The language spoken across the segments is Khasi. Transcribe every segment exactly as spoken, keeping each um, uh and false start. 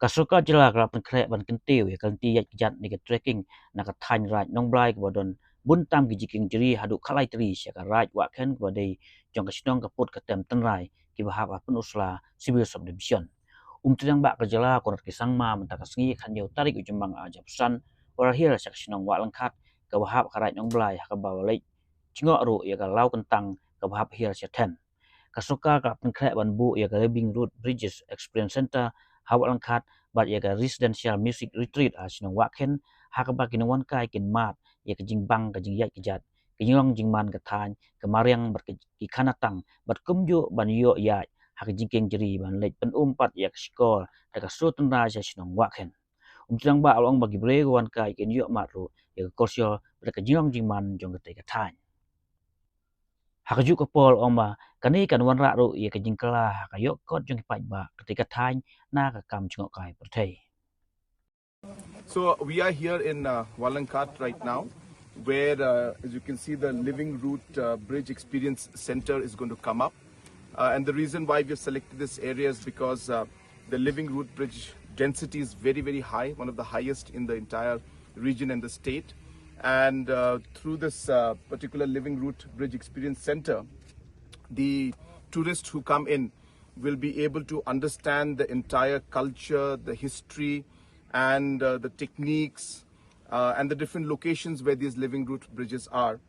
Ka sorkar jylla ka la pynkhreh ban kyntiew ïa ka lynti ïaid kjat ne ka trekking na ka thaiñ Raid Nongblai kaba don bun tam ki jingkieng jri haduh khatlai tylli sha ka Raid Wahkhen kaba dei jong ka shnong ka pud ka tem tynrai kiba hap ha Pynursla Civil Subdivision. U Myntri Rangbah ka jylla Conrad K Sangma mynta ka sngi khathynñiew tarik u Jymmang arhajar arphew san u la hiar sha ka shnong Wahlangkhat kaba hap ha ka Raid Nongblai ha kaba la leit jngoh ruh ïa ka law kyntang kaba hap hiar sha Then. Ka sorkar ka la pynkhreh ban buh ïa ka Living Root Bridges Experience Center ha Wahlangkhat bad ïa ka Residential Music Retreat ha shnong Wahkhen ha kaba ki nongwan kai kin mad ïa ka jingbang ka jingïaid kjat, ka jinglong jingman ka thaiñ, ka mariang bad ka, ki khanatang bad kumjuh ban ïoh ïaid ha ka jingkieng jri ban leit pynum pat ïa ka shkor da ka sur tynrai sha shnong Wahkhen. U Myntri Rangbah u la ong ba ki briew kiba wan kai kin ïoh mad ruh ïa ka korsor bad ka jinglong jingman jong katei ka thaiñ. Ha kajuh ka por u la ong ba kane kan wanrah ruh ïa ka jingkylla ha ka ïoh kot jong ki paidbah katei ka thaiñ na ka kam jngohkai pyrthei. So we are here in uh, Wahlangkhat right now, where, uh, as you can see, the Living Root uh, Bridge Experience Center is going to come up. Uh, and the reason why we've selected this area is because uh, the Living Root Bridge density is very, very high, one of the highest in the entire region and the state. And uh, through this uh, particular Living Root Bridge Experience Center, the tourists who come in will be able to understand the entire culture, the history, and uh, the techniques, uh, and the different locations where these Living Root bridges are.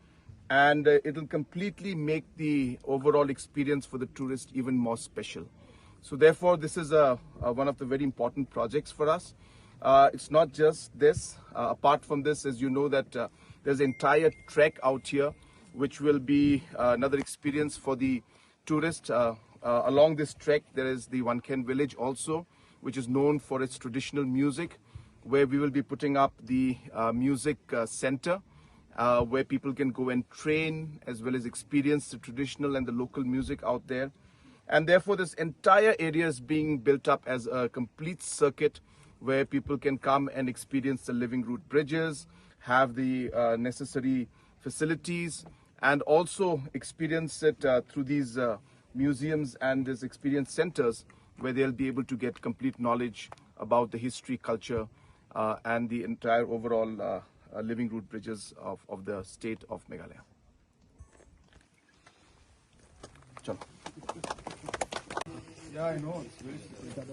And uh, it will completely make the overall experience for the tourist even more special. So therefore, this is a, a, one of the very important projects for us. Uh, it's not just this. Uh, apart from this, as you know, that uh, there's an entire trek out here, which will be uh, another experience for the tourist. Uh, uh, along this trek, there is the Wahlanghat village also, which is known for its traditional music, where we will be putting up the uh, music uh, center, uh, where people can go and train as well as experience the traditional and the local music out there. And therefore, this entire area is being built up as a complete circuit where people can come and experience the Living Root bridges, have the uh, necessary facilities, and also experience it uh, through these uh, museums and these experience centers where they'll be able to get complete knowledge about the history, culture, uh, and the entire overall uh, uh, Living Root bridges of, of the state of Meghalaya. Chalo. Yeah, I know. It's very special.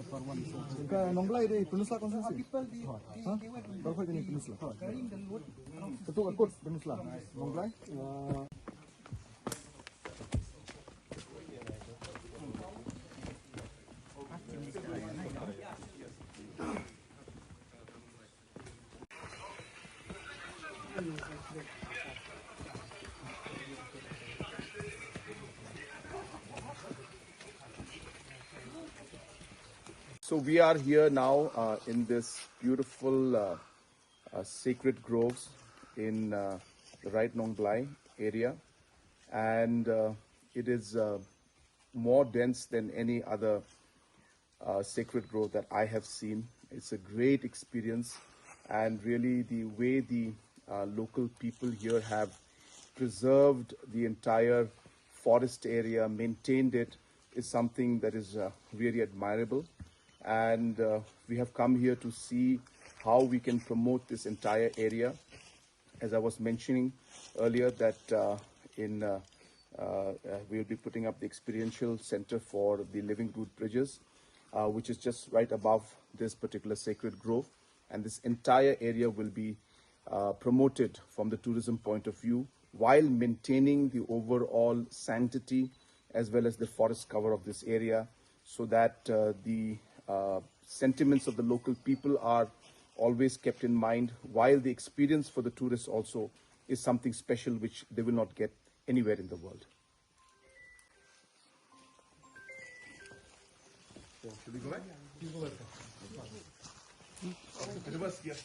Ka Nonglai dei Pynursla constituency. Ha? Baroh kane Pynursla. Kato ka kot Pynursla. Nonglai. Uh, So we are here now uh, in this beautiful uh, uh, sacred groves in uh, the Raid Nongblai area, and uh, it is uh, more dense than any other uh, sacred grove that I have seen. It's a great experience, and really the way the uh, local people here have preserved the entire forest area, maintained it, is something that is uh, really admirable. And uh, we have come here to see how we can promote this entire area. As I was mentioning earlier, that uh, in uh, uh, uh, we'll be putting up the experiential center for the Living Root Bridges, uh, which is just right above this particular sacred grove. And this entire area will be uh, promoted from the tourism point of view while maintaining the overall sanctity as well as the forest cover of this area, so that uh, the uh, sentiments of the local people are always kept in mind, while the experience for the tourists also is something special which they will not get anywhere in the world. Should we go back? Reverse gear.